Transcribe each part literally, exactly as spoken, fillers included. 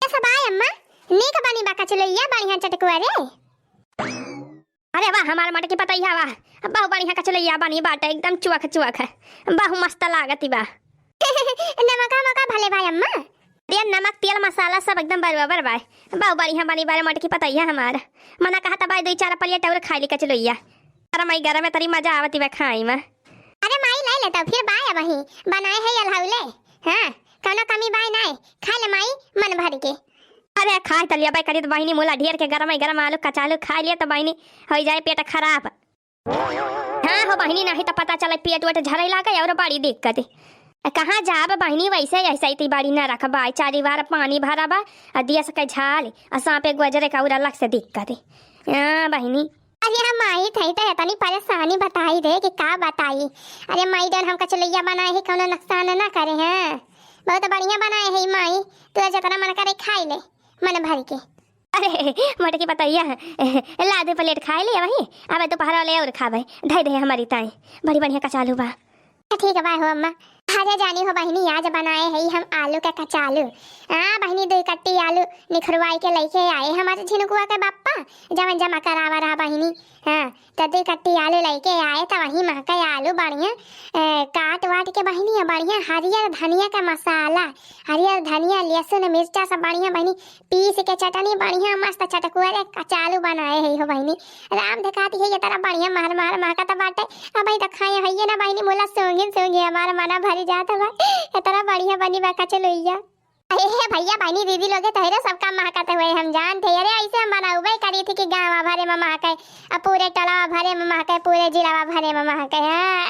सब आय अम्मा, नीक बनी बा कचलैया, बढ़िया चटकुआ रे। अरे वाह, हमार मटकी पतैया वाह, बहु बढ़िया कचलैया बनी बाटे, एकदम चुअख चुअख, बहु मस्त लागती बा। नमका मका भले बा अम्मा? अरे नमक तेल मसाला सब एकदम बरोबर बा, बहु बढ़िया बनी बा रे मटकी पतैया हमार। मना कहत बा दुई चार प्लेट और खाई ले कचलैया। अरे माई गरम में तरी मजा आवती बा खाई में। अरे माई ले ले तब फिर बाय अबही, बनाए है अलहौले। हाँ, कौनो कमी बाय नाय, खा ले माई मन भर के। अरे खाए त लिया बाय करी त बहिनी मुला ढेर के गरम गरम आलू कचालू खा लिया त बहिनी हो जाए पेट खराब। हाँ हो बहिनी, नहीं त पता चले पेट वेट झरे लागे और बड़ी दिक्कत। आ, कहाँ जाब बहिनी, वैसे ऐसे ही ती बड़ी न रख बाय, चारी बार पानी भरा बा, आ दिया सके झाल, आ सांपे गुजरे का उरा लग से दिक्कत। हाँ बहिनी। अरे हम माई थई त इतनी परेशानी बताई रे कि का बताई। अरे माई जौन हम कचलैया बनाए है कौनो नुकसान ना करे हैं, बहुत बढ़िया बनाए है माई, तू जतना मन करे खाई ले मन भर के। अरे मोटकी पतैया, ला दे प्लेट खाए ले वही, अब दोपहर वाले और खाबे, धई दे हमारी ताई, बड़ी बढ़िया कचालू बा। ठीक बा हो अम्मा। अरे जानी हो बहिनी, आज बनाए है हम आलू के कचालू। हाँ बहिनी, दुई कट्टी आलू निखरवाई के लेके आए हमारे झिनकुआ के बापा, जवन जमा करावा रहा बहिनी। हाँ, त दुई कट्टी आलू लेके आए, त वही महके आलू बढ़िया, ए, काट वाट के बहिनी, बढ़िया हरियर धनिया का मसाला, हरियर धनिया, लहसुन, मिर्चा सब बढ़िया बहिनी, पीस के चटनी बढ़िया मस्त चटकुआ रे कचालू बनाए है हो बहिनी। राम देखाती है ये तरह बढ़िया महर महर महकत बाटे। अब भाई त खाए हइये ना बहिनी, मुला सूंघिन सूंघिन हमार मना भरी जात बा। ये तरह बढ़िया बनी बा कचलुइया। अरे हे भैया बहिनी दीदी लोगे तोहरे सब काम महकत हुए हम जानते। अरे ऐसे हम बनाउबे करी थी कि गाँव भरे में महके, अब पूरे टोला भरे में महके, पूरे जिला भरे में महके। हाँ।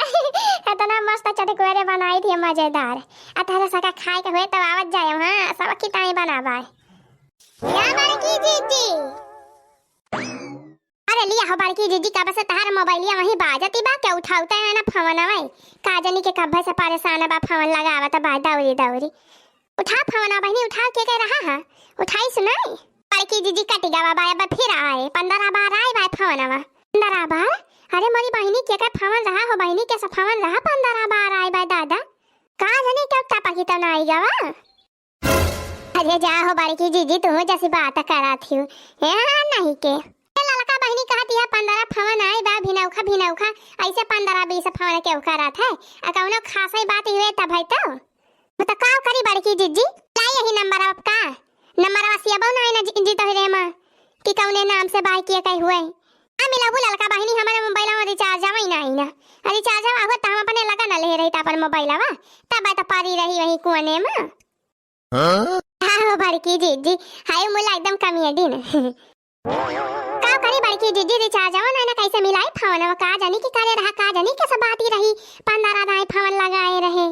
इतना मस्त चटकुआ रे बनाई थी मजेदार। आ तोहरे सका खाए के हुए तब आवत जाए। हाँ, सब की ताई बनाबा। या बड़की जीजी। अरे लिया हो बड़की जीजी, कब से तहार मोबाइलिया वहीं बाजती बा, के उठावते है ना फोनवा। का जानी के कब्बे से परेशान बा, फोन लगावत बा दौरी दौरी। उठा फोनवा बहिनी, उठा, के कह रहा है? उठाई सुनाई। बड़की जीजी कट गवा बा, अब फिर आए, पंद्रह बार आए बा फोनवा। पंद्रह बार? अरे मोरी बहिनी के का फोन रहा हो बहिनी, के सा फोन रहा, पंद्रह बार आए बा दादा। का जानी कब तपकी तो ना आई गवा। अरे जा हो बड़की जीजी, तू जैसी बात करा थी। ए, हाँ, नहीं के। ए, ललका बहिनी कहत यह पंद्रह फोन आए बा, भिनौखा, भिनौखा, ऐसे पंद्रह बीस फोन के करत है। आ कौनो खासै बात हुए तब है तो। वो तो का करी बड़की जीजी? लाई यही नंबर अब का? नंबर वसिया बहु नहीं ना जी, जी तोहरे माँ। कि कौने नाम से बाई किए कहीं हुए। आ मिलाबू ललका बहिनी, हमारे मोबाइल में रिचार्ज आवा ही नहीं ना। रिचार्ज आवा हुआ तो हम अपने लगा ना ले रही था अपन मोबाइल आवा। तब तो परी रही वही कोने में। हाँ? हाँ, हो बड़की जीजी, हाय मुला एकदम कॉमेडी न। का करी बड़की जीजी, रिचार्ज आवा ना, ना कैसे मिलाई फोन, वो का जानी की करे रहा, का जानी कैसे बात ही रही, पंद्रह दाई फोन लगाए रहे।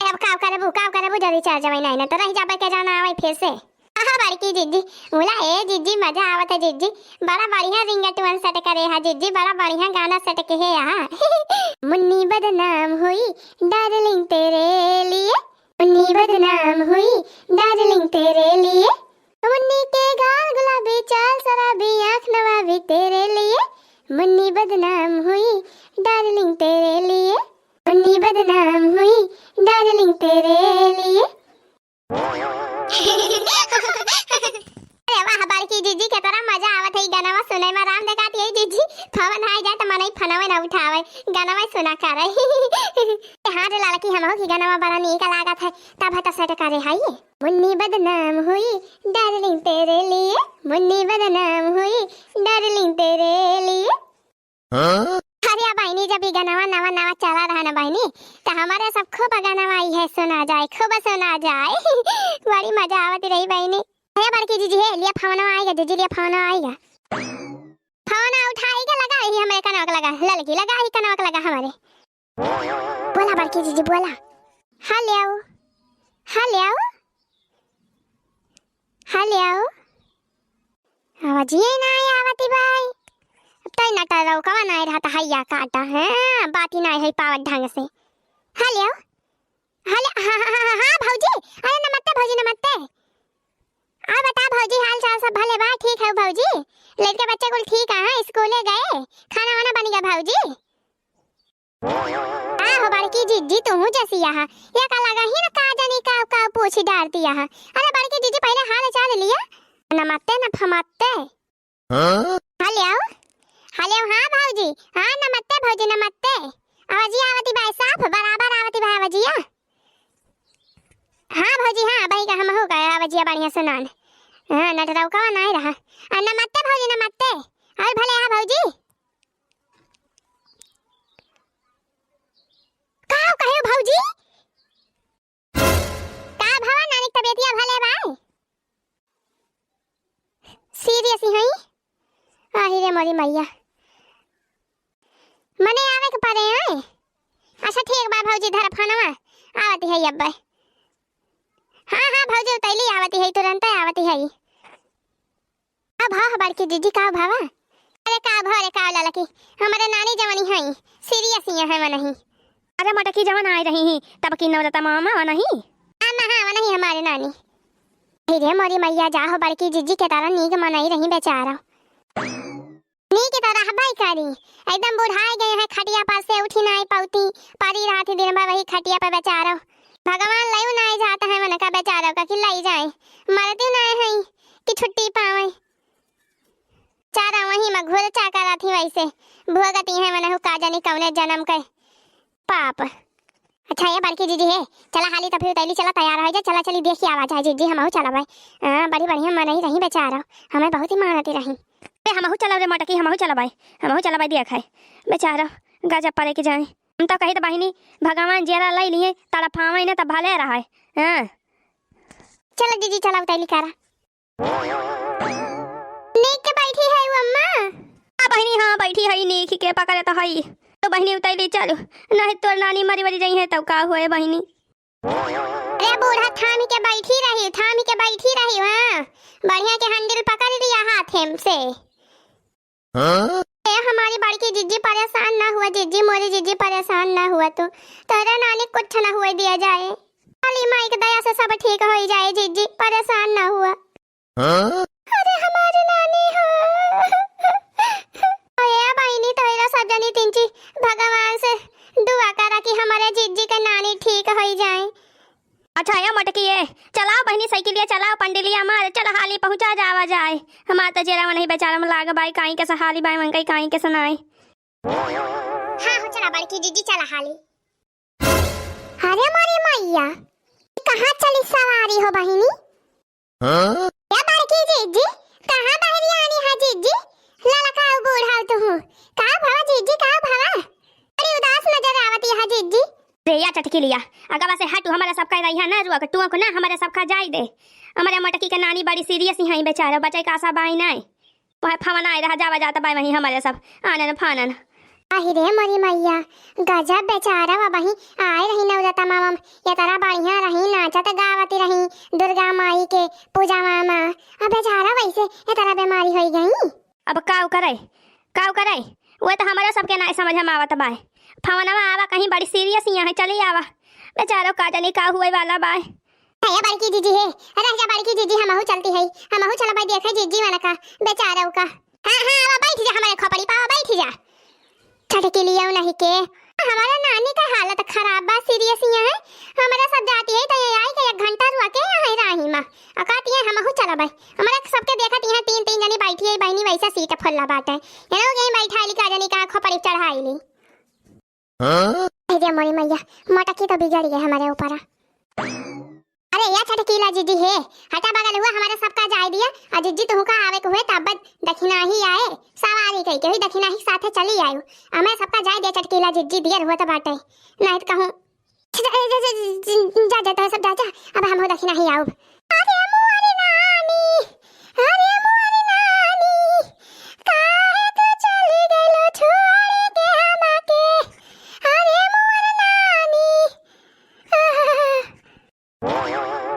अब का करबू, का करबू, जब रिचार्ज आवा नहीं ना तो रह जाबे के जाना आवे फिर से। हाँ, बड़की जीजी, मुला ए जीजी, मजा आवत है जीजी, बड़ा बढ़िया रिंगटोन सेट करे है जीजी, बड़ा बढ़िया गाना सेट के है यहाँ। मुन्नी बदनाम हुई डार्लिंग तेरे लिए, मुन्नी बदनाम हुई डार्लिंग तेरे लिए। मुन्नी के गाल गुलाबी, चाल शराबी, आँख नवाबी तेरे लिए। मुन्नी बदनाम हुई डार्लिंग तेरे लिए। मुन्नी बदनाम हुई डार्लिंग तेरे लिए। अरे वाह बड़की जीजी, के तरह मजा आवत है ई गाना सुने में। राम देखा थी जीजी, फोन आई जाए तो मनई फोनवे ना उठावे, गाना सुना करे। हाँ रे ललकी, हमहू की गाना बड़ा नीक लागत है, तब है तो सेट करे है ये। मुन्नी बदनाम हुई डार्लिंग तेरे लिए, मुन्नी बदनाम हुई डार्लिंग तेरे लिए। हाँ? अरे बहिनी, जब ई गनवा नवा नवा चला रहा ना बहिनी, तो हमारे सब खूब गनवा ई है सुना जाए, खूब सुना जाए। बड़ी मजा आवत रही बहिनी। हे बड़की जीजी, हे लिया फोनवा आएगा, जीजी लिया फोनवा आएगा। फोन उठाई के लगा ही हमरे कनवा के लगा, ललकी लगा ही कनवा के लगा हमारे। बोला बड़की जीजी, बोला। हेलो, हेलो, हेलो। आवाजिए ना आवती बाई। अब तो इन्ना टरौकवा ना रहता हैया काटा, हैं? बाती ना है पावत ढंग से। हेलो, हेलो, हाँ, हाँ, हाँ, हाँ, हाँ, भौजी। अरे नमस्ते भौजी, नमस्ते। आ बता भौजी, हाल चाल सब भले बा? ठीक है भौजी? लड़के बच्चे कुल ठीक है, स्कूले गए? खाना वाना बन गया भौजी? आहो बड़की जिज्जी, तुहू जैसी यहाँ। ये का लगा ही ना का जानी का, का पूछी डारती यहाँ। अरे बड़की जिज्जी, पहले हाल चाल ली। नमत्ते न फमत्ते। हाँ? हेलो, हेलो, हाँ भौजी, हाँ नमत्ते भौजी, नमत्ते। आवाजिया आवती बाय साफ, बराबर आवती बाय आवाजिया। हाँ भौजी, हाँ, अबही का हमहू का आवाजिया बढ़िया सुनान। हाँ, नटरौका नाई रहा। आ, नमत्ते भौजी, नमत्ते। और भले हाँ भौजी। का कहे भौजी? का भवा नानी के तबियतिया भले बाय? सीरियस ही हई? आही रे मोरी मैया, मने आवे के परे आए। अच्छा ठीक बा भौजी, धर फोनवा, आवती है अब्बे। हाँ हाँ भौजी, उतैली आवती है, तुरंते आवती है। अब हाँ बड़की जीजी, का भवा? अरे का भवा रे, का ललकी, हमारे नानी जवानी हई, सीरियस ही है मनही। अरे मोटकी जवन आए रही ही, तब की नवरता मामा वनही? हाँ माँ, हाँ वनही हमारे नानी। अरे मोरी मैया, जा हो बड़की जीजी के तरह नीक मनई रही बेचारा। नीक तो रहबे करी, एकदम बुढ़ाए गए हैं, खटिया पर से उठी नाई पौती, परी रहती दिन भर वही खटिया पर बेचारो। भगवान लयू नाई जाता है मन का बेचारो का कि लई जाए, मरती नाई है कि छुट्टी पावे। चारा वहीं में घुरचा करत ही वैसे, भोगती है मनहु का जानी कौने जन्म के पाप। अच्छा ये बड़की जीजी है, चला हाली तो फिर तैली चला तैयार हो जा, चला चली देखी आवा जाए जीजी, हमहू चला भाई। हाँ, बड़ी बढ़िया मनई रही बेचारा, हमें बहुत ही मानती रही। ए, हमहू चला रे मोटकी, हमहू चला भाई, हमहू चला भाई देख है बेचारा गजब परे के जाए। हम तो कही तो बहिनी भगवान जेरा लई लिए, तड़फावे न तो भले रहा है। हाँ। चला जीजी, चला तैली करा। नीक के बैठी है वो अम्मा? हाँ बहिनी, हाँ बैठी है, नीक के पकड़े तो है। तो बहिनी उतैली चलू, नहीं तोर नानी मरी मरी जाई है तब का हुए बहिनी। अरे बूढ़ा थामी के बैठी रही, थामी के बैठी रही, हाँ बढ़िया के हैंडल पकड़ लिया हाथ में से। हाँ? ए हमारी बड़की जीजी परेशान ना हुआ, जीजी मोरी जीजी परेशान ना हुआ तू, तोरे नानी कुछ ना हुए दिया जाए, काली माई के दया से सब ठीक हो जाए जीजी, परेशान ना हुआ। हाँ? अरे हमारी नानी हो। ए बहिनी तोहरा सब जनी तिनची भगवान से दुआ करा कि हमारे जीजी के नानी ठीक हो जाए। अच्छा ए मोटकी ए, चलाओ बहिनी साइकिलिया, चलाओ पंडिलिया मार, चल हाली पहुँचा जावा जाए। हमार तो जेरा नहीं बेचारा में लाग बाई, काई के सहाली बाई मन कई काई के सुनाई। हाँ हो चला बड़की जीजी चला हाली। अरे मोरी मैया, कहाँ चली सवारी हो बहिनी? हाँ? या बड़की जीजी, कहाँ बहरी आनी है जीजी? ललका बूढ़ा तू हूँ। का भवा जीजी, का भवा? बड़ी उदास नजर आवती है जीजी। रे या चटकिलिया, अगवा से हटू, हमारा सबका रहिया ना रुआ के टुआ को ना हमारा सबका जाई दे। हमारे मोटकी के नानी बड़ी सीरियस ही हैं बेचारा, बचे का आशा बाई नाई। वह फवन आए रहा, जावा जाता बाई वहीं हमारे सब आनन फानन। आही रे मोरी मैया, गजब बेचारा बा बही, आए रही नवरता मामा, ये तरह बढ़िया रही, नाचत गावत रही दुर्गा माई के पूजा मामा, अब बेचारा वैसे ये तरह बीमारी होई गई। अब काउ करे, काउ करे, वो तो हमारा सबके ना समझ में आवत बाय। फवनवा आवा कहीं बड़ी सीरियस यहाँ है, चली आवा। बेचारो का जाने का हुए वाला बाय। ए बड़की जीजी है, रह जा बड़की जीजी, हमहू चलती है, हमहू चलबै देखे जीजी मन का, बेचारो का। हाँ, हाँ, आवा बैठ जा हमारे खोपड़ी पावा, बैठ जा। छटकी लियो नहीं के, हमारा नानी का हालत खराब बा, सीरियस यहाँ है, हमारा सब जाती है तो ये आई के एक घंटा रुआ के यहाँ है राही मा। अकाती है हमहू चलबै, हमारा सबके देखत यहाँ तीन तीन जनी बैठी है बहिनी, वैसा सीट फुल्ला बाटे, ये लोग यहीं बैठा है, का जानी का खोपड़ी चढ़ाई ली। हाँ? ए रे मोरी मैया, मोटकी तो बिगड़ गए हमारे ऊपर। अरे या छटकीला जीजी हे, हटा बगल हुआ, हमारे सबका जाए दिया। आ जीजी तुहू का आवे के हुए तब दखिना ही आए, सवारी कई के हुई दखिना ही साथे चली आयु। हमें सबका जाए दिया छटकीला जीजी, दियर हुआ तो बाटे, नहीं तो कहूँ। जा, जा, जा, जा, जा, जा, तो सब जा, जा, अब हम हो दखिना ही आउब। अरे मोरी नानी, अरे मोरी नानी, काहे तू चली गइलो छोड़ के हमके? अरे मोरी नानी, आहा।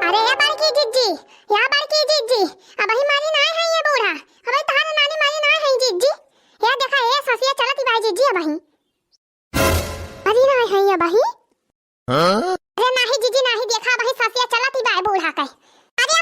अरे या बड़की जीजी, या बड़की जीजी, अबही मारी नाय है ये बूढ़ा, अबही तहार नानी मारी नाय है जीजी। या देखा, ए ससिया चलत ही बा जीजी अबही। अरे नाय है ये अबही। हाँ? अरे नाही जीजी नाही, देखा अबही ससिया चलत ही बा बूढ़ा के। अरे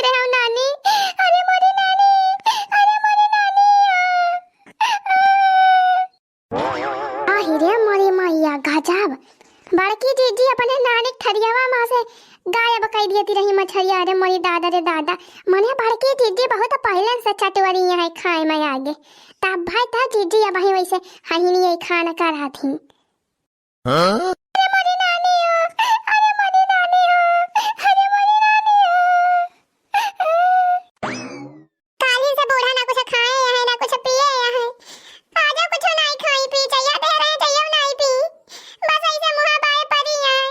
देखते हो नानी। अरे मोरी नानी, अरे मोरी नानी, आ, आ। आहि रे मोरी मैया, गजब। बड़की जीजी अपने नानी के थरियावा मा से गायब कइ दियती रही मछरिया। अरे मोरी दादा रे दादा, मने बड़की जीजी बहुत पहिले से चटुअरी है खाए में आगे। तब भाई त जीजी अबहीं वैसे हहिनी है खान करत ही। हाँ? अरे मोरी नानी हो, अरे मोरी नानी हो, अरे मोरी नानी हो। काल्हि से बूढ़ा ना कुछ खाए हैं, ना कुछ पिए हैं। आजो कुछ नाई खाई पी, चइया दे रहे, चइया नाई पी। बस ऐसे मुँह बाए परी हैं।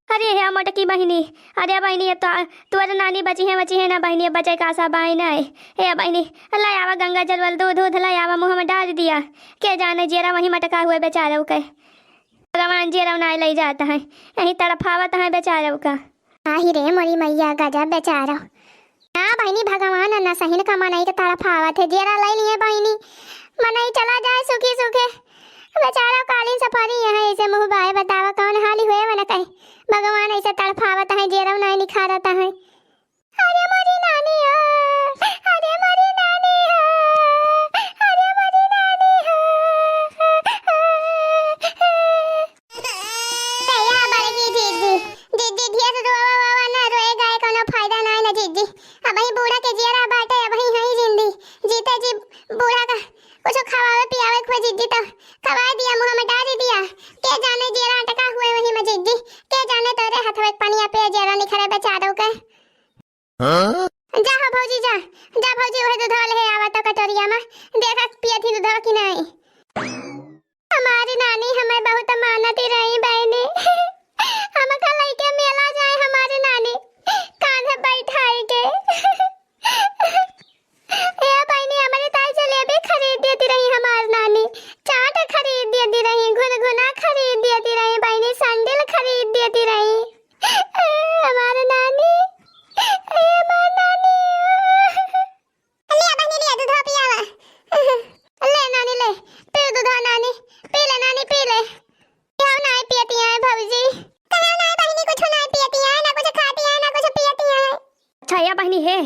अरे हे मोटकी बहिनी, अरे बहिनी, अब तो तोर नानी बची है, बची है ना बहिनी, अब बचे का सा बाए ना है। हे बहिनी, लाई आवा गंगा जल वाल दूध, दूध लाई आवा, मुँह में डाल दिया। के जाने जेरा वहीं मटका हुए बेचारव के। भगवान जेरा नाई लइ जात है, यहीं तड़फावत है बेचारव का। आहि रे मोरी मैया, गजब बेचारव। ना बहिनी, भगवान ना सहिन का मनई के तड़फावत है, जेरा लइ लिए बहिनी, मनई चला जाए सुखी सुखे। बेचारव काल्हि से परी है, ऐसे मुँह बाए बतावा कौन हाली हुए वनके। भगवान ऐसे तड़फावत है, जेरा नाई निखारत है। अरे मोरी नानी हो, अरे मोरी नानी हो, अरे मोरी नानी हो। तैया बड़की जीजी, जीजी ढेर रोवा वावा ना, रोए गाए कौनो फायदा नाई ना जीजी। अबहीं बूढ़ा के जियरा बाटे, अबहीं हई जिंदी। जीते जी बूढ़ा का कुछ खवावे पियावे खुए जीजी तो खवाए दिया, मुँह में डाल दिया। के जाने जेरा अटका हुए वहीं में जीजी, के जाने तोरे हथवे के पनिया पे जेरा निखरे बेचारव के। हाँ? जा हो भौजी जा, जा भौजी, वही दूधवा ले आवा तो कटोरिया में, देखा पियत ही दूधवा कि नाई। हमारी नानी हमें बहुत मानती रही बहिनी, हमका लइके मेला जाए हमारी नानी, कांधे बैठाई के। ए बहिनी, हमारी ताई जलेबी खरीद देती रही हमार नानी, चाट खरीद देती रही, गुनगुना खरीद देती रही बहिनी, सैंडल खरीद देती रही। हमार नानी, ए हमार नानी। लिया बहिनी, लिया, दूधवा पियावा। ले नानी, ले, पी दूधवा नानी, पी ले नानी, पी ले। हम नाई पियती हैं भौजी। कहे नाई बहिनी, कुछ नाई पियती हैं, ना कुछ खाती हैं, ना कुछ पियती हैं। अच्छा या बहिनी हे,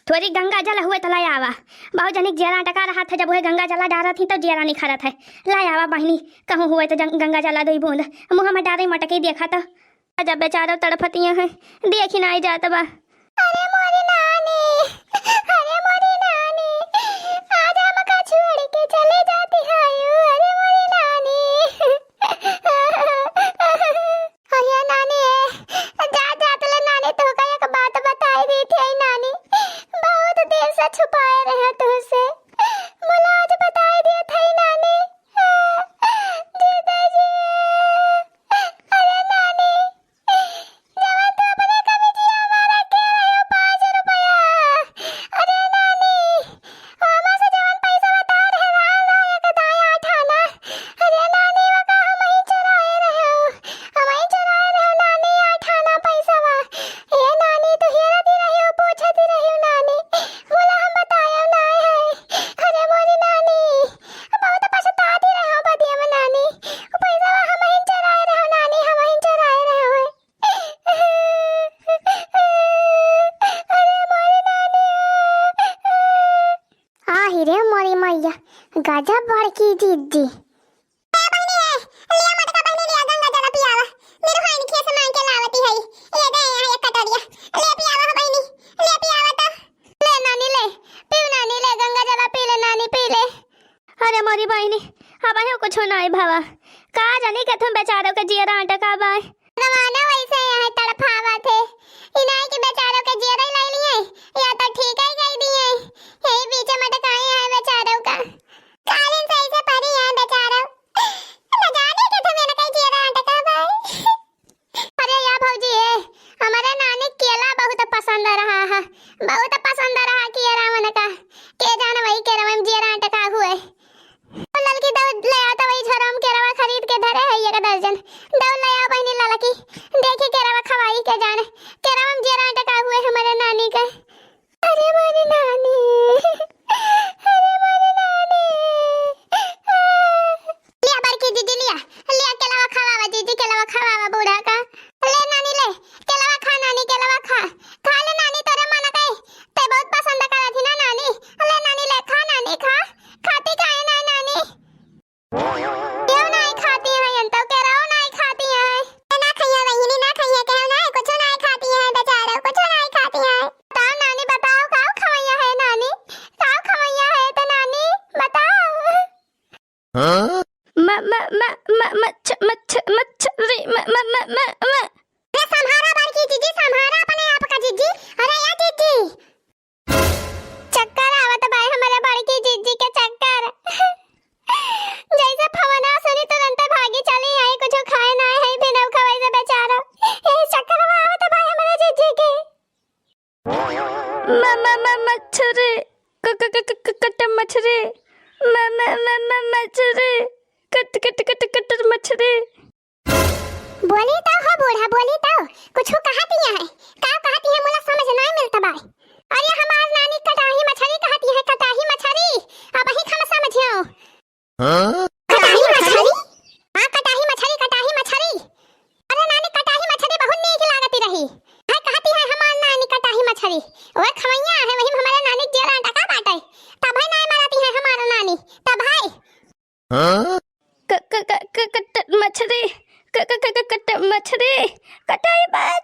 थोरी गंगा जल हुए त लाई आवा। बहुत जनिक जेरा अटका रहत है, जब वह गंगा जला डारत ही तो जेरा निखरत है। लाई आवा बहिनी, कहूँ हुए तो जंग-, गंगा जला दुई बूंद मुँह में डारे मटकी देखा तो। जब बेचारव तड़फतिया हैं, देखी नाई जात बा। अरे मोरी नानी, अरे मोरी नानी, आज हमका छोड़ के चली जाती है, अरे मोरी नानी। अरे नानी, ए, जा, जात ले नानी, तोहका एक बात बताई दी थी नानी, बहुत देर से छुपाए रहे तुझसे, मुला आज बताई दी थी नानी। जीते जी, अरे नानी, जवन तू अपने कमीजिया में रखे रहे हो पाँच रुपया, अरे नानी, ओमा से जवन पैसा बता रहे ना, ना एक दाई आठ आना। अरे नानी, वो का हम ही चुराए रहे हो, हम ही चुराए रहे हो नानी, आठ आना पैसा बा। ए नानी, तू हेरती रही हो, पूछती रही हो नानी, बोला हम बताए ना है। अरे मोरी नानी, बहुत पछताती रहे हो बदिया में नानी, वो पैसा बा हम ही चुराए रहे हो नानी, हम ही चुराए रहे हो। अरे मोरी नानी। आहि रे मोरी मैया, गजब बड़की जीजी। ए बहिनी, ए, लिया मोटका बहिनी, लिया गंगा जल पियावा। मेरे भाई ने खेत से मांग के लावती है। ये दे यहाँ एक कटोरिया। ले पियावा हो बहिनी, ले पियावा तो। ले नानी ले, पीव नानी ले, गंगा जल पी ले नानी, पी ले। अरे मोरी बहिनी, अबहियो कुछ नाई भवा। का जानी के तुम बेचारव के जियरा अटका बाय। भगवानो वैसे यहाँ तड़फावत है। इनाई के बेचारव के जियरा लाई लिए, या तो ठीक ही कह दिए। यही बीच में अटकाए हैं बेचारव का। कालिन से ऐसे परी हैं बेचारव। न जाने के तुम इनका जियरा अटका बाय। अरे या भौजी, ए, हमरे नानी केला बहुत पसंद रहा है, बहुत पसंद रहा केरा उनका। के जान वही केरवा में जियरा अटका हुए। ओ ललकी, दौ ले आओ तो वही झोरा में केरवा खरीद के धरे है एक दर्जन। दौ ले आओ बहिनी ललकी, देखी केरवा खवाई के जान। केरवा में जियरा अटका हुए हमरे नानी के। अरे मोरी नानी, अरे मोरी नानी। लिया बड़की दीदी, लिया, लिया केलवा खवावा दीदी, केलवा खवावा बूढ़ा का। ले नानी ले, केलवा खा नानी, केलवा खा। खा ले नानी, म-, मच्छ-, मच्छ-, मच्छरी, म-, म-, म-, म-, म-। अरे संभारा बड़की जीजी, संभारा अपने आप का जीजी। अरे या जीजी। चक्कर आवत भाई हमरे बड़की जीजी के चक्कर। जैसे फवना सुनी तुरंते भागी चली आई, कुछ खाए ना है, बिना खवाई से बेचारा। यही चक्कर में आवत भाई हमरे जीजी के। म-, म-, म-, मच्छरी, क-, क-, क-, क-, क-, कट मच्छरी, म-, म-, म-, म-, मच्छरी, कट, कट, कट, कट मच्छरी। बोली तो हो बूढ़ा, बोली तो, कुछ कहती है, का कहती है, मुला समझ नहीं मिलता बाय। अरे हमार नानी कटाही मछरी कहती है, कटाही मछरी, अब ही हम समझियो। हाँ? कटाही मछरी? हाँ, कटाही मछरी, कटाही मछरी। अरे नानी, कटाही मछरी बहुत नीक लागती रही। है कहती है हमार नानी कटाही मछरी। ओए खवैया है, वही हमारे नानी जेल अंडा का बाटे। तब है नाय मारती है हमार नानी। तब है। हाँ? क-, क-, क-, क-, कट मछरी। क-, क-, क-, क-, कट मछरी। कटाई बाय